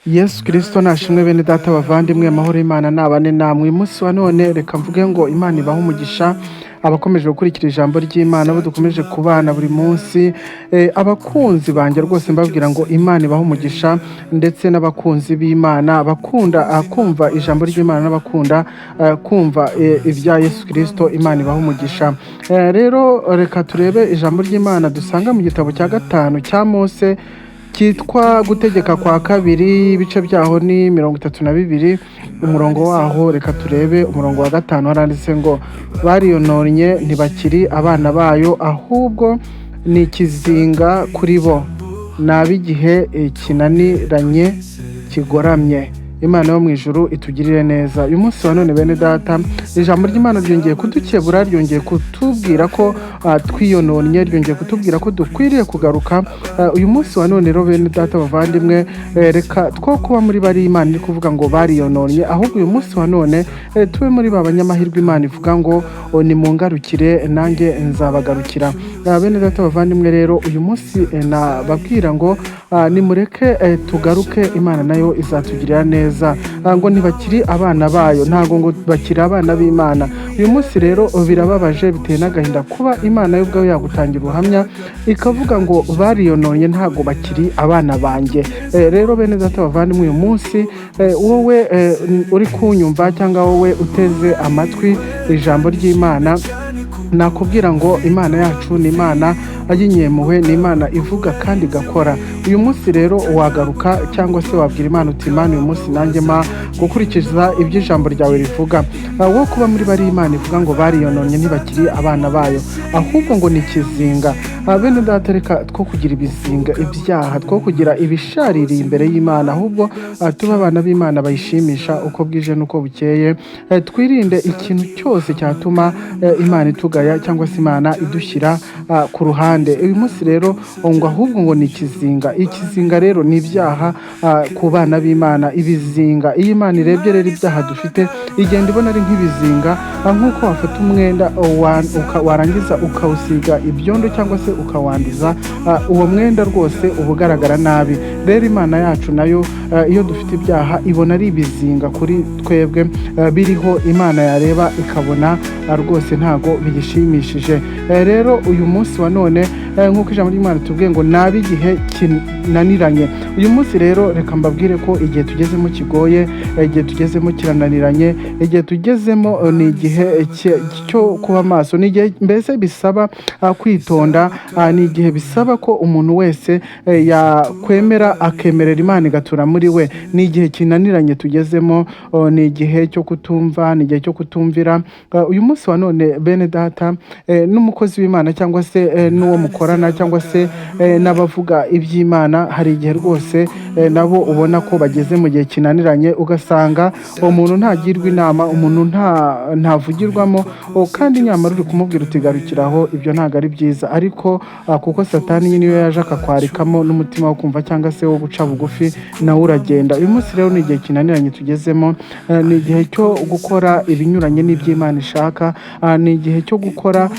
Yesu Kristo nashimwe. Bene data bavandimwe, amahoro y'Imana nabane namwe. Uyu munsi wa none reka mvuge ngo Imana ibahe umugisha, abakomeje gukurikira ijambo ry'Imana, abo dukomeje kubana buri munsi, abakunzi banjye rwose mbabwira ngo Imana ibahe umugisha, ndetse n'abakunzi b'Imana, abakunda kumva ijambo ry'Imana n'abakunda kumva ibya Yesu Kristo, Imana ibahe umugisha. Rero reka turebe ijambo ry'Imana dusanga mu gitabo cya gatanu cya Mose cyitwa Gutegeka kwa Kabiri, ibice byaho ni 32, umurongo waho reka turebe umurongo wa 5. Haranditse ngo: "Bariyononnye, ntibakiri abana bayo, ahubwo ni ikizinga kuri bo, ni ab'igihe kinaniranye kigoramye." Imana yo mu ijuru itugirire neza. Uyu munsi wa none, bene data, ijambo ry'Imana ryongeye kudukebura, ryongeye kutubwira ko twiyononnye, ryongeye kutubwira ko dukwiriye kugaruka. Uyu munsi wa none rero, bene data bavandimwe, reka two kuba muri bari Imana iri kuvuga ngo bariyononnye, ahubwo uyu munsi wa none tube muri ba banyamahirwe Imana ivuga ngo: "O, nimungarukire nanjye nzabagarukira." Bene data bavandimwe, rero uyu munsi nababwira ngo nimureke tugaruke, Imana nayo izatugirira neza. Ngo ntibakiri abana bayo, ntabwo ngo bakiri abana b'Imana. Uyu munsi rero birababaje, biteye n'agahinda kuba Imana yo ubwayo yagutangira ubuhamya ikavuga ngo bariyononnye, ntabwo bakiri abana banjye. Rero bene data bavandimwe, uyu munsi wowe uri kunyumva cyangwa wowe uteze amatwi ijambo ry'Imana, nakubwira ngo Imana yacu ni Imana y'inyempuhwe, ni Imana ivuga kandi igakora. Uyu munsi rero wagaruka cyangwa se wabwira Imana uti: "Imana, uyu munsi nanjye mpa gukurikiza ibyo ijambo ryawe rivuga." Wo kuba muri bari Imana ivuga ngo bariyononnye, ntibakiri abana bayo, ahubwo ngo ni ikizinga. Bene data, reka two kugira ibizinga ibyaha, two kugira ibishaririye imbere y'Imana, ahubwo tube abana b'Imana bayishimisha uko bwije n'uko bukeye. Twirinde ikintu cyose cyatuma Imana itugaya cyangwa se Imana idushyira ku ruhande. Uyu munsi rero ngo ahubwo ngo ni ikizinga. Ikizinga rero ni ibyaha ku bana b'Imana. Ibizinga, iyo Imana irebye rero ibyaha dufite, igenda ibona ari nk'ibizinga, nk'uko wafata umwenda warangiza ukawusiga ibyondo cyangwa se ukawanduza, uwo mwenda rwose uba ugaragara nabi. Rero Imana yacu nayo iyo dufite ibyaha ibona ari ibizinga kuri twebwe biriho, Imana yareba ikabona rwose ntago biyishimishije. Rero uyu munsi wa none, nk'uko ijambo ry'Imana tubwiye ngo nabi igihe kinaniranye, uyu munsi rero reka mbabwire ko igihe tugezemo kigoye, igihe tugezemo kirananiranye, igihe tugezemo ni igihe cyo kuba maso, ni igihe mbese bisaba kwitonda, ni igihe bisaba ko umuntu wese yakwemera akemerera Imana igatura muri we. Ni igihe kinaniranye tugezemo, ni igihe cyo kutumva, ni igihe cyo kutumvira. Uyu munsi wa none, bene data, n'umukozi w'Imana cyangwa se n'uwo mukorana cyangwa se n'abavuga iby'Imana, hari igihe rwose nabo ubona ko bageze mu gihe kinaniranye, ugasanga umuntu ntagirwa inama, umuntu ntavugirwamo, kandi nyamara uri kumubwira uti: "Garukiraho, ibyo ntabwo ari byiza." Ariko kuko Satani nyine iyo yaje akakwarikamo n'umutima wo kumva cyangwa se wo guca bugufi, nawe uragenda. Uyu munsi rero ni igihe kinaniranye tugezemo, ni igihe cyo gukora ibinyuranye n'iby'Imana ishaka, ni igihe cyo gukora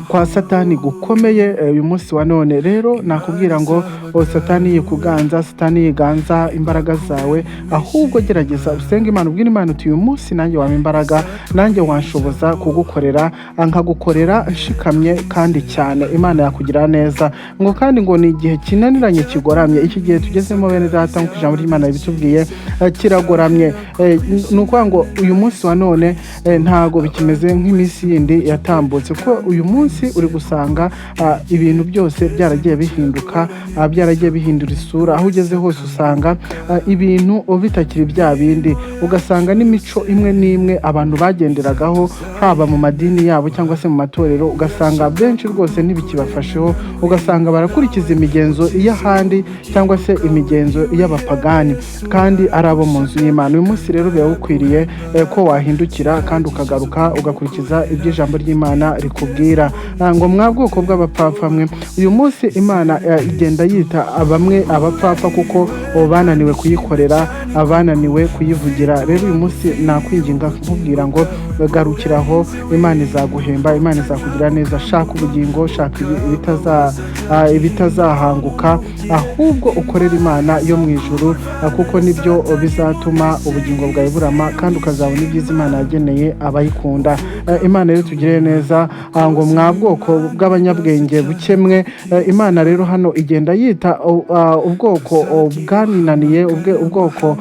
kwa Satani gukomeye. Uyu munsi wa none rero nakubwira ngo Satani yikuganza, Satani yiganza imbaraga zawe, ahubwo gerageza usenge Imana, ubwire Imana uti: "Uyu munsi nanjye wampa imbaraga, nanjye wanshoboza kugukorera, nkagukorera nshikamye kandi cyane." Imana yakugirira neza. Ngo kandi ngo ni igihe kinaniranye kigoramye. Iki gihe tugezemo, bene data, nk'uko ijambo ry'Imana ribitubwiye, kiragoramye. Ni ukuvuga ngo uyu munsi wa none ntago bikimeze nk'iminsi yindi yatambutse, kuko uyu munsi uri gusanga ibintu byose byaragiye bihinduka, byaragiye bihindura isura. Aho ugeze hose usanga ibintu bitakiri bya bindi, ugasanga n'imico imwe n'imwe abantu bagenderagaho, haba mu madini yabo cyangwa se mu matorero, ugasanga benshi rwose ntibikibafasheho, ugasanga barakurikiza imigenzo y'ahandi cyangwa se imigenzo y'abapagani kandi ari abo mu nzu y'Imana. Uyu munsi rero biba bukwiriye ko wahindukira kandi ukagaruka ugakurikiza ibyo ijambo ry'Imana rikubwira. Ngo: "Mwa bwoko bw'abapfapfa mwe." Uyu munsi Imana igenda yita bamwe abapfapfa kuko bananiwe kuyikorera, abananiwe kuyivugira. Rero uyu munsi nakwinginga nkubwira ngo garukiraho, Imana izaguhemba, Imana izakugira neza. Shaka ubugingo, shaka ibitazahanguka, ahubwo ukorere Imana yo mu ijuru. ijuru, kuko nibyo bizatuma ubugingo bwawe burama kandi ukazabona ibyiza Imana yageneye abayikunda. Imana rero tugirire neza, ngo mwa bwoko bw'abanyabwenge bukemwe. Imana rero hano igenda yita ubwoko bwaninaniye, ubwoko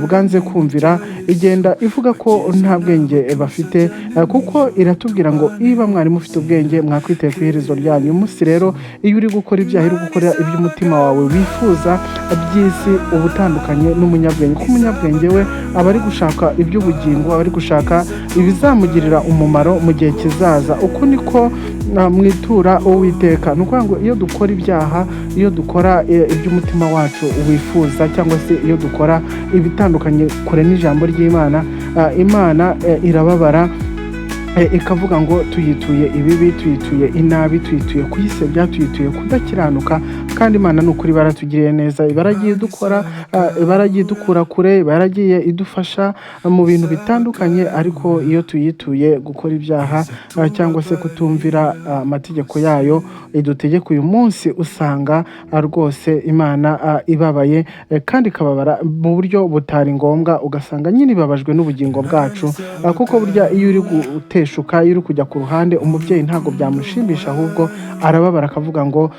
bwanze kumvira, igenda ivuga ko nta bwenge bafite, kuko iratubwira ngo niba mwari mufite ubwenge mwakwiteye ku iherezo ryanyu. Uyu munsi rero iyo uri gukora ibyaha, uri gukora ibyo umutima wawe wifuza by'isi, uba utandukanye n'umunyabwenge, kuko umunyabwenge we aba ari gushaka iby'ubugingo, aba ari gushaka ibizamugirira umumaro mu gihe kizaza. Uku niko mwitura Uwiteka. Ni ukuvuga ngo iyo dukora ibyaha, iyo dukora iby'umutima wacu wifuza, cyangwa se iyo dukora ibitandukanye kure n'ijambo ry'Imana, Imana irababara, ikavuga ngo tuyituye ibibi, tuyituye inabi, tuyituye kuyisebya, tuyituye kudakiranuka. Kandi Imana ni ukuri baratugiriye neza, ibaragiye idukora, ibaragiye idukura kure, ibaragiye idufasha mu bintu bitandukanye. Ariko iyo tuyituye gukora ibyaha, cyangwa se kutumvira amategeko yayo idutegeka uyu munsi, usanga rwose Imana ibabaye, kandi ikababara mu buryo butari ngombwa, ugasanga nyine ibabajwe n'ubugingo bwacu. Kuko burya iyo uri guteshuka, iyo uri kujya ku ruhande, umubyeyi ntabwo byamushimisha, ahubwo arababara akavuga ngo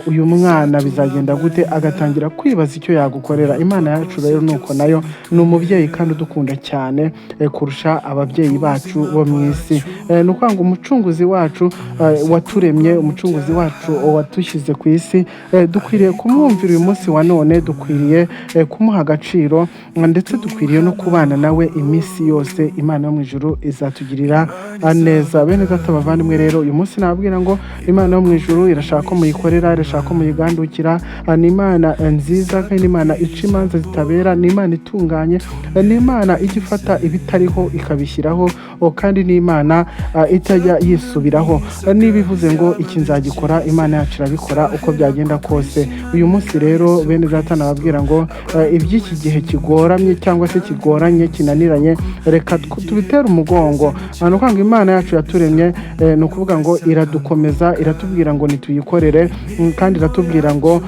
uyu mwana bizagenda gute, agatangira kwibaza icyo yagukorera. Imana yacu rero nuko nayo ni umubyeyi kandi udukunda cyane kurusha ababyeyi bacu bo mu isi. Ni ukuvuga ngo umucunguzi wacu waturemye, umucunguzi wacu watushyize ku isi, dukwiriye kumwumvira uyu munsi wa none, dukwiriye kumuha agaciro, ndetse dukwiriye no kubana nawe iminsi yose. Imana yo mu ijuru izatugirira neza. Bene data bavandimwe rero, uyu munsi nababwira ngo Imana yo mu ijuru irashaka ko muyikorera, irashaka ko muyigandukira. Ni Imana nziza kandi ni Imana ica imanza zitabera, ni Imana itunganye, ni Imana ijya ifata ibitariho ikabishyiraho, kandi ni Imana itajya yisubiraho. Niba ivuze ngo iki nzagikora, Imana yacu irabikora uko byagenda kose. Uyu munsi rero bene data nababwira ngo iby'iki gihe kigoramye cyangwa se kigoranye kinaniranye, reka tubitere umugongo. Ni ukuvuga ngo Imana yacu yaturemye, ni ukuvuga ngo iradukomeza, iratubwira ngo nituyikorere, kandi iratubwira ngo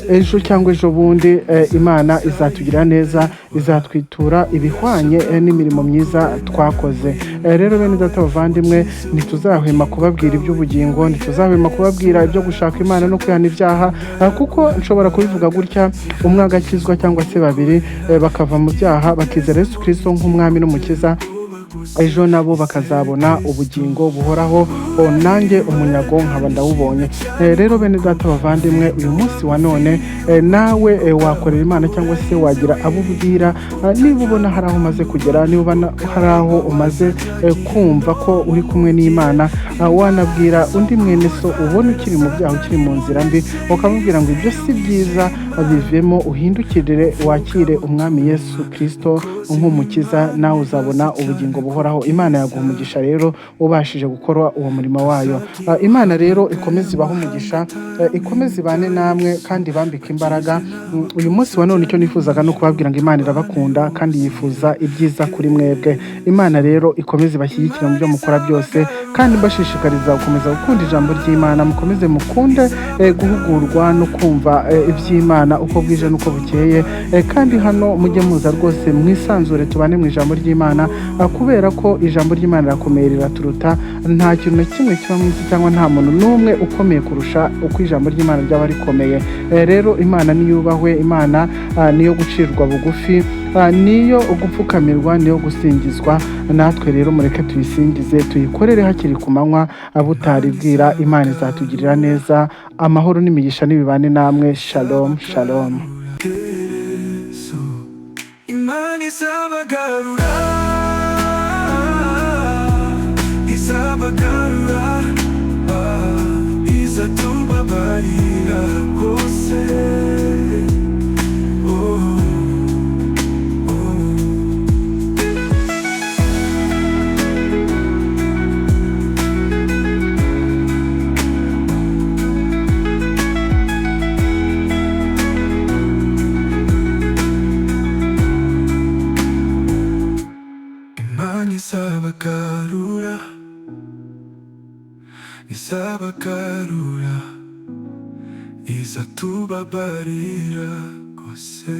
ejo cyangwa ejo bundi Imana izatugira neza, izatwitura ibihwanye n'imirimo myiza twakoze. Rero bene data bavandimwe, ntituzahwema kubabwira iby'ubugingo, ntituzahwema kubabwira ibyo gushaka Imana no kwihana ibyaha, kuko nshobora kubivuga gutya, umwe agakizwa cyangwa se babiri, bakava mu byaha bakizera Yesu Kristo nk'umwami n'umukiza, ejo nabo bakazabona ubugingo buhoraho, nanjye umunyago nkaba ndawubonye. Rero bene data bavandimwe, uyu munsi wa none nawe wakorera Imana cyangwa se wagira abo ubwira, niba ubona hari aho umaze kugera, niba ubona hari aho umaze kumva ko uri kumwe n'Imana, wanabwira undi mwene so ubona ukiri mu byaha, ukiri mu nzira mbi, ukamubwira ngo ibyo si byiza, bivemo, uhindukirire wakire umwami Yesu Kristo nk'umukiza, nawe uzabona ubugingo buhoraho. Imana yaguha umugisha rero ubashije gukora uwo murimo wayo. Imana rero ikomeze ibahe umugisha, ikomeze ibane namwe kandi ibambike imbaraga. Uyu munsi wa none icyo nifuzaga no kubabwira ngo Imana irabakunda kandi yifuza ibyiza kuri mwebwe. Imana rero ikomeze ibashyigikire mu byo mukora byose, kandi mbashishikariza gukomeza gukunda ijambo ry'Imana, mukomeze mukunde guhugurwa no kumva iby'Imana uko bwije n'uko bukeye. Kandi hano mujye muza rwose mwisanzure, tubane mu ijambo ry'Imana, kubera ko ijambo ry'Imana rirakomeye, riraturuta. Nta kintu na kimwe kiba mu isi cyangwa nta muntu n'umwe ukomeye kurusha uko ijambo ry'Imana ryaba rikomeye. Rero Imana niyubahwe, Imana niyo gucirwa bugufi, niyo gupfukamirwa, niyo gusingizwa. Natwe rero mureke tuyisingize, tuyikorere hakiri ku manywa butari bwira. Imana izatugirira neza. Amahoro n'imigisha n'ibibane namwe. Shalom shalom. Imana izabagarura, izabagarura, izatubabarira rwose. Oh, oh. Imana izabagarura, izabagarura, izatubabarira rwose.